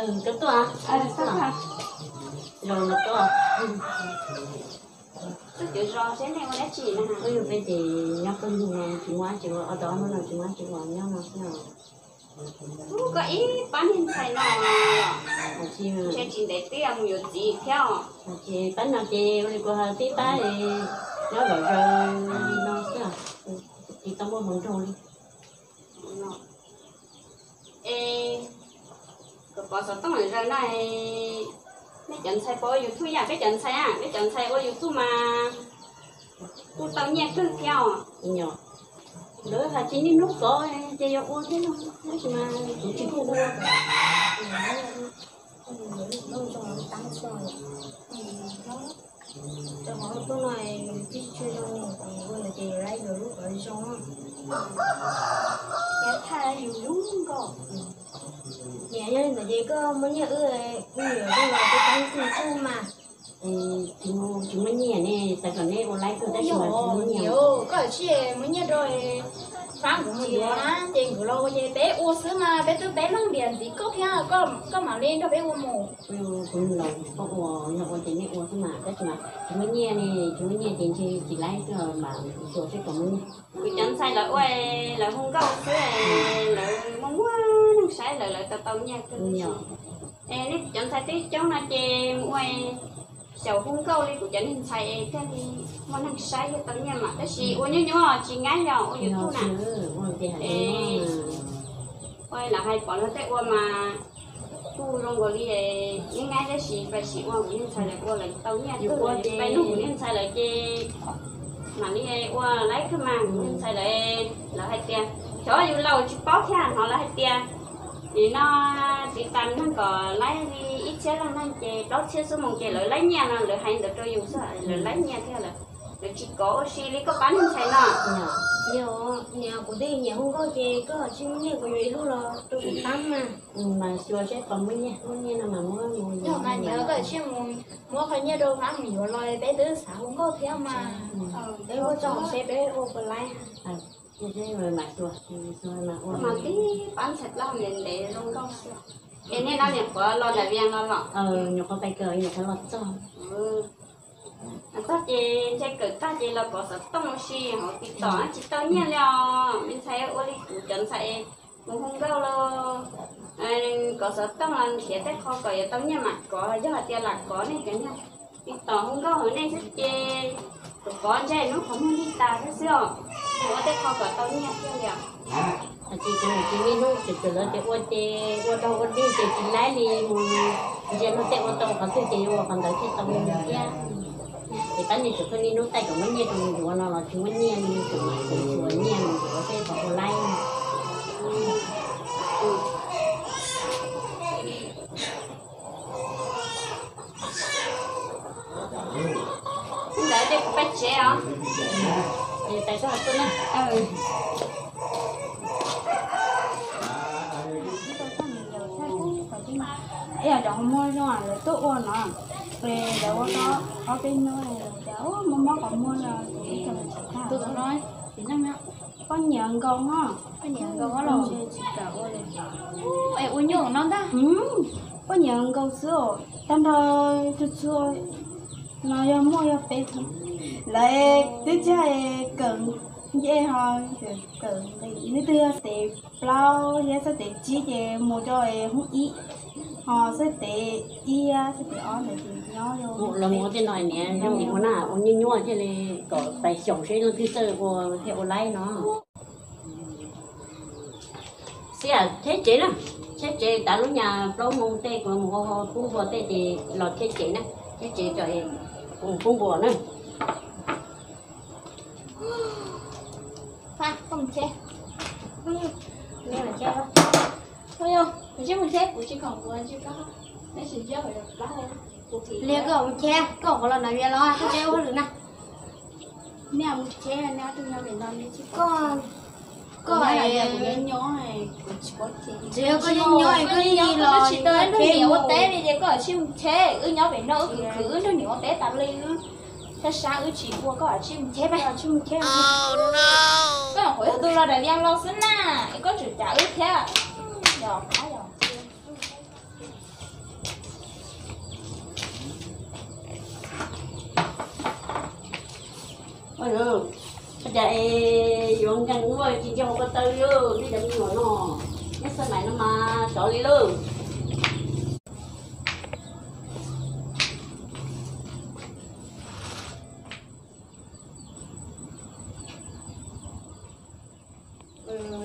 Koj tuaj, zaum no tuaj. Koj cov zos seb nej ua dab tsi na? Wb yog peb ces nyob pawg lug no tsis muaj dab tsi ua, ob tog ob hnub no tsis muaj dab tsi ua nyob no xwb os. Koj ib pab niag ntxhais no, ntshe tsis ntev twb mus yuav txiv thiab os. Ces pab no ces ua li kuv hais, tib pab nyob zom zaws li no xwb, tsis tau muaj hmoov nrog li. Es kom pov xov tooj lawm zaws no, nej cov ntxhais puas ua YouTube yam peb cov ntxhais a? Peb cov ntxhais ua YouTube mas kuj tau nyiaj kawg thiab os. Lawv hais tsis niaj hnub kov ces yuav ua thiab no, tab sis mas kuv tsis ua. Rau qhov tuaj no nws tib tsis zoo, ua ntawd ces yuav lab yus lub qhov zoo. Yus thaj yus lub nkauj. Niam, yog li ntawd ces koj muab nyiaj wb, wb yuav zoo los peb tab tug tsuj mas. Tsis muaj nyiaj ne, xav kom neb ua laib kawg tab sis mas tsis muaj nyiaj. Koj tsis muaj nyiaj rau fab nkuv mus yuav na, ces nkuv los ua ces peb ua xwb mas, peb twb peb leeg ntiam ntxiv koj thiab, koj mam li nrog peb ua mus. Kuv los koj ua, yog ua ces nej ua xwb mas, tab sis mas tsis muaj nyiaj ne, tsis muaj nyiaj ces ntshe tsis laib xwb mas, xyuas seb puas muaj nyiaj. Kuv cov ntxhais lawv ua, lawv hu nkauj xwb, lawv muaj muaj neeg saib lawv, lawv tau tau nyiaj kawg. Es nej cov ntxhais twb coob no ces mus ua xyaum hu nkauj li kuv cov niag ntxhais thiaj li muaj neeg saib thiaj tau nyiaj mas, tab sis ua nyuaj nyuaj tsis nqaij yog ua YouTube na. Es ua lawv hais pom luag tej ua mas kuj zoo nkaus li nqaij nqaij tab sis pais sim ua kuv niag ntxhais lawv ua lawv tau nyiaj kawg, pais nug kuv niag ntxhais lawv ces mam li ua laib kawg mas kuv niag ntxhais lawv, lawv hais tias xyov yus laus tsis paub thiab, hnov lawv hais tias nim no tiv tas neeg kom laib li ib txhiab leej neeg ces plaub txhiab xuab moos ces lawv laib nyiaj no, lawv hais ntawd rau yus xwb lawv laib nyiaj thiab lawm. Lawv tsis kov ua si li koj pab niag ntxhais no. Yog, niam, kuv twb nyiam hu nkauj ces koj tsis muaj nyiaj kuv yuav ib lub los rau kuv tab mas. Mas xyuas seb puas muaj nyiaj, muaj nyiaj no mas muab mus. Yog mas niam, koj tsis mus muab qhov nyiaj rau fab mus yuav los peb twb xav hu nkauj thiab mas. Peb ua tso seb peb ua puas laib. Mas tib pab ntxhais plaub ntev ntev zoo nkauj xwb. Es niaj no niam qhuav los nram Vias no los? Nyuam qhuav pais kawm, nyuam qhuav los txog. Txog ces ntshe kawm tag ces los kov xov tooj ua si hauv TikTok tsis tau nyiaj li os. Me ntxhais ua li kuv cov ntxhais mus hu nkauj los kov xov tooj los nrhiav tej qho kom yuav tau nyiaj mam kov, yog hais tias lam kov nej cov niag TikTok hu nkauj hauv nej xwb ces kuv kov ntshe hnub qhov muag lig tas thiab xwb os. Mus ua tej qho kom tau nyiaj thiaj li os. Ces kuv nim tsis niaj hnub txawm lawv tias ua ces ua dog ua dig ces tsis laib li mus ntsia luag tej ua tau qhov twg ces yuav ua qhov ntawd thiaj tau mus thiab. Ces pab niag tseem pheej niaj hnub taij kom muab nyiaj rau mus yuav no los tsis muaj nyiaj li, tseem mam tseem xyuas nyiaj mus yuav seb puas ua laib. Ntawd ces kuv pab tsev os. Pab tsev na. Ib yam cov qhov muag zoo lawv tuaj ua no, lawv ua tau ob peb hnub cas mob mob qhov muag no, tus no poj niam nkaus no, poj niam nkaus los tsis kam ua li. Es ua nyuaj no ntag. Poj niam nkaus xwb os, tag nrho txhua txhua no yog muaj yog peb, lawv twb tsis kawm nce ho kawm nqis, nws twb yog xab tes plaub thiab xab tes tsib ces mus rau hoob ib, ho xab tes ib xab tes ob ntawd ces nyob los mus ua tej no niam, yog ua na ua nyuaj nyuaj thiaj li kom pais xyaum seb leej twg txawj ua thiaj ua laib no. Xiab, cheb tsev na, cheb tsev tas lub nyas plaub moos tej kuv mus ua pub npua tej ces los cheb tsev na, cheb tsev tso kuv mus pub npua na. Liag koj mus cheb, koj qhov los nram Vias los koj tsev ua hauj lwm na. Koj, tsis yog koj nyob nyob koj yeej los tsis tau nrog niam ua teb li ces koj tsis mus cheb, wb nyob pem no wb khwv khwv wb nrog niam ua teb tas li, wb sab sab wb tsis ua koj tsis mus cheb, koj tsis mus cheb. Koj nyuam qhuav yog tus los nram Vias los xwb na, es koj tseem cav wb thiab. Yog qab yog. Ua cas es yuav nkees ua tsis ntsia hauv ko taw li, nej cov me nyuam no, neb xav maim no mas sov li lauj.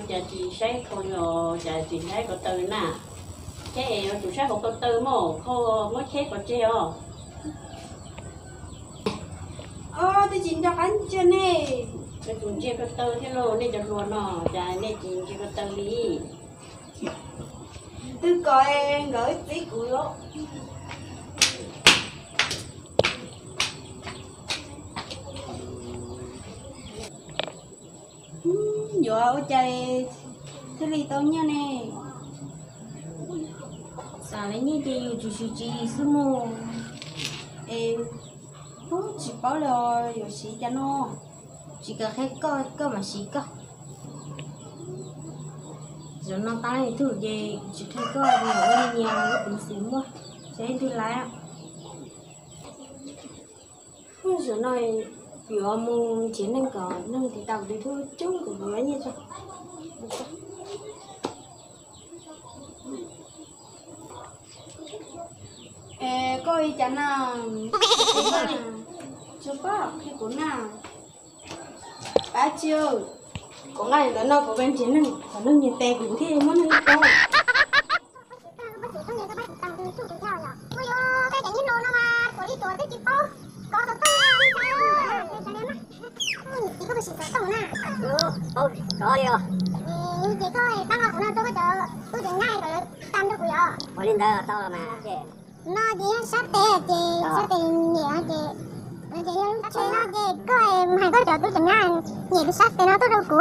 Cas tsis saib qhov, cas tsis saib ko taw na? Cheb es yuav tsum saib hauv ko taw mog, kho muab cheb pov tseg os. Twb tsis nco qab ntsia nej. Yuav tsum ntsia ko taw thiab lauj, nej cov hluas no, cas nej tsis ntsia ko taw li? Twb koj nkawd txib kuv los. Yuav ua cas thiaj li tau nyiaj ne? Xav li nyiaj ces yus tsis siv tsis xwb mus. Es tsis paub li os, yuav siv cas no? Tsis kam qhia koj, koj mam siv koj. Zaum no tau leej twg ces tsis qhia koj, ua li nyias lub peev xwm muaj, saib leej twg laiv. Zaum no yuav mus nrhiav neeg kom neeg tiv tas kuv tus YouTube coob kom kuv laiv nyiaj tso. Es koj ua li cas na? Tsis paub qhia kuv na. Pab tsi, kuv nqa li ntawd no kuv pab nrhiav neeg kom neeg nyias tes kuv thiaj muab neeg paub. Ua li ntawd tau mas. No ces yog sab tes ces sab tes nyiam ces, ces yog lub tsheb no ces koj hais koj cov tub ceev nyab nyiam tus sab tes no tuaj rau kuv.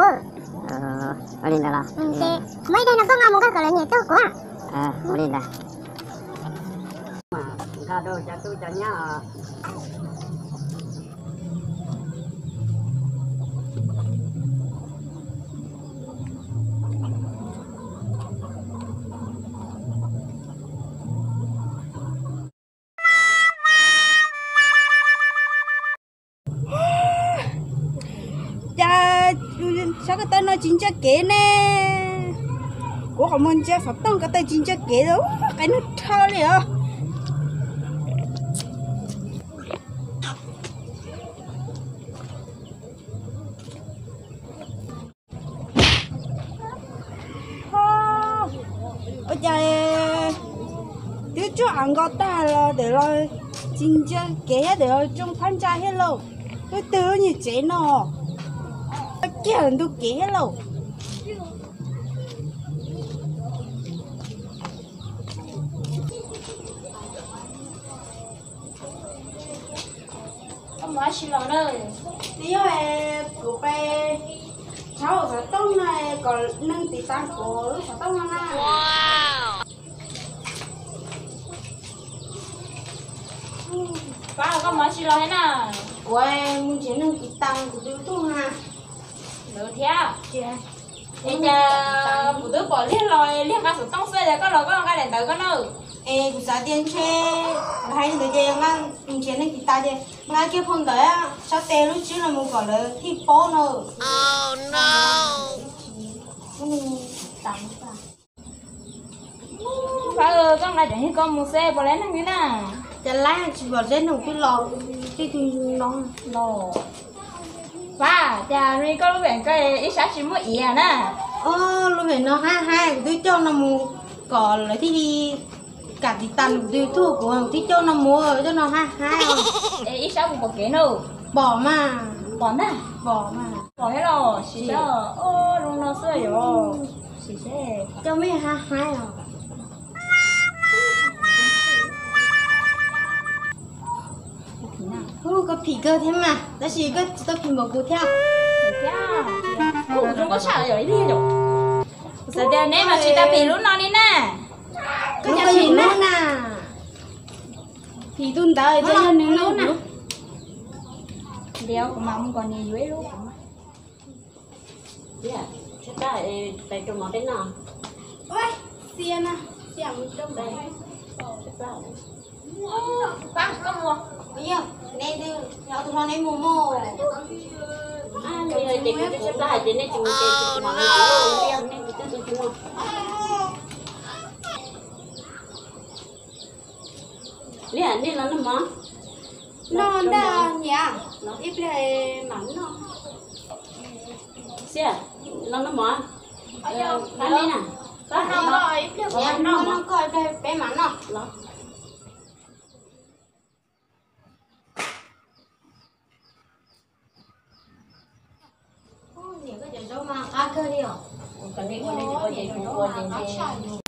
Ua li ntawd los? Ces muaj ib daim no koj nqa mus koj kom lawv nyiam tuaj kuv. Ua li ntawd. Nqa rau cov tub cov nyab. Cas sab ko taw no tsis ntsia kev ne? Kuv qhov muag ntsia xov tooj ko taw tsis ntsia kev, qe nug rho li os. Ua cas twb tsuag av nkaus tag los tes los tsis ntsia kev thiab tes los tsoo phab ntsa thiab lauj. Twb twg nyiag tsev no, kiag ntug kev thiab lauj. Koj mus dab tsi los na? Twb yog kuv pais rhaub xov tooj no kom neeg tiv tas kuv lub xov tooj no na. Pab, koj mus dab tsi los thiab na? Kuv mus nrhiav neeg tiv tas kuv tus YouTube na. Ntawd thiab. Es cas kuv twb pom Liag los, Liag nqa xov tooj xwb, cas koj los koj nqa daim ntawd koj na? Es kuv xav tias ntshe lawv hais li ntawd ces nqa, nrhiav neeg tiv tas ces nqa kiag phau ntawv sab tes lub tswb no mus kom lawv thiaj paub no. Pab, koj nqa cov niag ko mus xwb puas laib neeg li na? Cas laib tsis pom laib neeg twb los, twb twg no los. Pab, cas li koj lub pem ko ib sab tsis muaj iav na? Lub pem no haib haib, kuv twb coj no mus kom lawv thiaj li kam tiv tas kuv tus YouTube, kuv twb coj no mus, coj no haib haib. Es ib sab mus pom kev na? Pom mas. Pom ntag. Pom mas. Pom thiab los sim saib, zoo no xwb yom. Sim saib, coj mej haib haib os. Koj phim kawg thiab mas, tab sis koj tsis tau phim npaum kuv thiab. Kuv zoo nkauj tshaj yom, ib li yom. Kuv xav tias neb mas tsis tau phim lub no li na. Koj cov phim lub na. Phim tus ntawd ces yog nws lub na. Ntiav kuv mam mus kom nws yuav ib lub. Pais rau mov peb noj. Xiab na, xiab mus rau peb. Pab koj mus. Yog, nej twb nyob tus no nej mus mus. Ces kuv tsis pab hais tias nej tsis mus ces kuv mam li mus, nej kuv twb tsis mus. Liam, nej los noj mov. Noj ntag niam, ib pliag mam noj. Xiab, los noj mov. Pab li na, pab noj koj ib pliag peb mam noj los. Niam, koj cov zaub mas qab kawg li os. Ua li kuv ua ces kuv ua ces ntshe.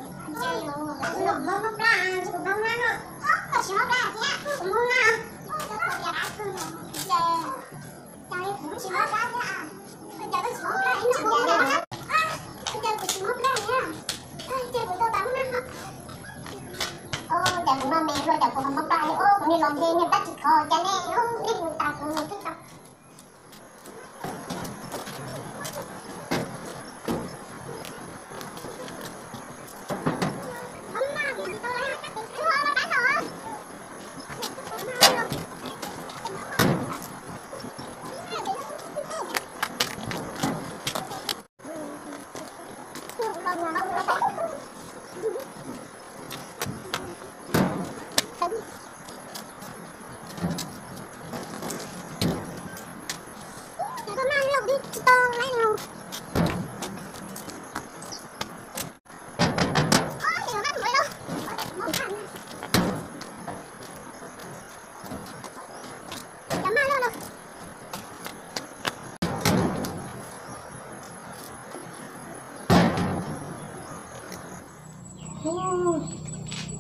Cas kuv no me luaj cas kuv ho mob plab li, kuv niag los nce niag plab tsis kho cas ne, ib hnub tas kuv twb tau.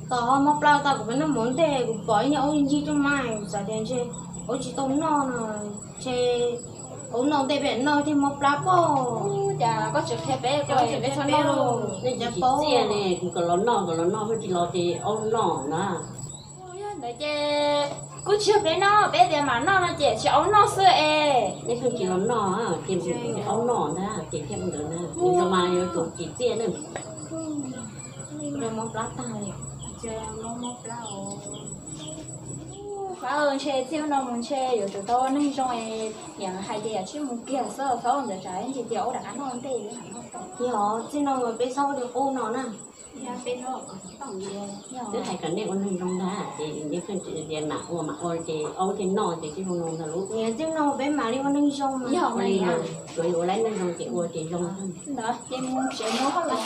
Tos ho mob plab tau, kuv peb noj mov ntej kuv pom ib niag aub ncig rooj mas kuv xav tias ntshe aub tsis tau noj no, ntshe aub noj ntej peb noj thiaj mob plab pob. Cas koj tsis qhia peb, koj tsis qhia peb txhob noj lauj. Nej tsis txiaj ne, kuv kom los noj, kom los noj, koj tsis los ces aub noj na. Ntawd ces kuj tsis yog peb noj, peb tias mam noj no ces tsis aub noj xwb es. Nej pheej tsis los noj, ces aub noj ntag ces thiaj ntawd na. Kuv mas yuav tsum tsis txiaj na. Mob plab tag li. Pab, ntshe txij no mus ntshe yuav tsum tau ua neeg zoo es niam hais tias yam tsib mus kiag xwb, txhob ua ntawd tsam ntsis tias ua rov qab noj ntej li. Yog txij no mus peb txhob ua li qub no na. Twb hais kom nej ua neeg zoo ntag ces nej pheej tias mam ua mam ua ces aub thiaj noj ces tsis zoo no ntag lauj. Niam, txij no peb mam li ua neeg zoo. Yog li, tsuav yus ua lawv neeg zoo ces ua ces zoo. Ntawd ces mus tsev mus hauj lwm.